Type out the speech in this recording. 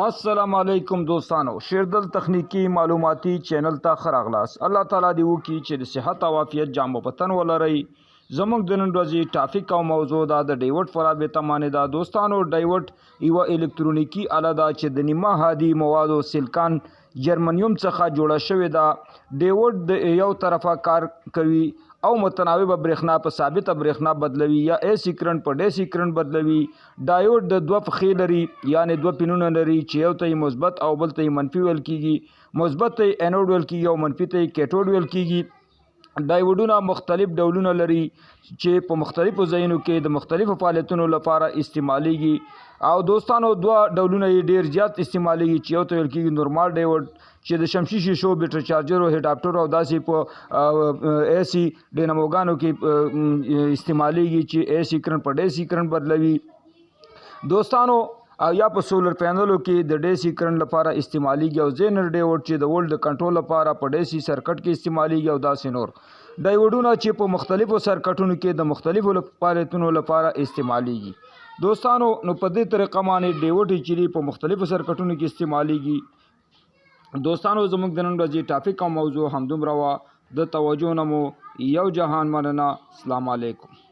السلام علیکم دوستانو، شیردل تخنیکی معلوماتي چینل ته ښه راغلاست. الله تعالی دې وکړي چې د صحت او عافیت جامه په تن ولرئ. زموږ د نن ورځې ټاپک او موضوع دا د ډیوټ په رابطه باندې ده. دوستانو، ډیوټ یوه الکترونیکي آله ده چې د نیمه هادي موادو سیلکان جرمنیوم څخه جوړه شوې ده. ډیوټ د یو طرفه کار کوي او متناوبه برېښنا په ثابته برېښنا بدلوي یا ای سي کرنټ په ډي سي کرنټ بدلوي. ډایوډ د دوه پښې لري، یعنې دوه پینونه لري چې یو ته یې مثبت او بل ته یې منفي ویل کیږي. مثبت ته یې انوډ ویل کیږي او منفي ته یې کیټوډ ویل کیږي. ډایوډونه مختلف ډولونه لري چې په مختلفو ځایونو کې د مختلفو فعالیتونو لپاره استعمالیږي. او دوستانو، دوه ډولونه یې ډیر زیات استعمالیږي چې یو ته ویل کیږي نورمال ډایوډ چې د شمسي شیشو، بیټر چارجرو، هډاپټرو او داسې په ای سي ډیناموګانو کې استعمالیږي چې ای سي کرنټ په ډي سي کرنټ بدلوي دوستانو، او یا په سولر پینلو کې د ډي سي کرنټ لپاره استعمالیږي، او زینر ډیوډ چې د ولټ د کنټرول لپاره په ډي سي سرکټ کې استعمالیږي، او داسې نور ډایوډونه چې په مختلفو سرکټونو کې د مختلفو فعالیتونو لپاره استعمالیږي. دوستانو، نو په دې طریقه باندې ډیوډ چې په مختلفو سرکټونو کې استعمالیږي. دوستانو، زموږ د نن ورځې ټاپک او موضوع همدومره وه. د توجه نه مو یو جهان مننه. السلام علیکم.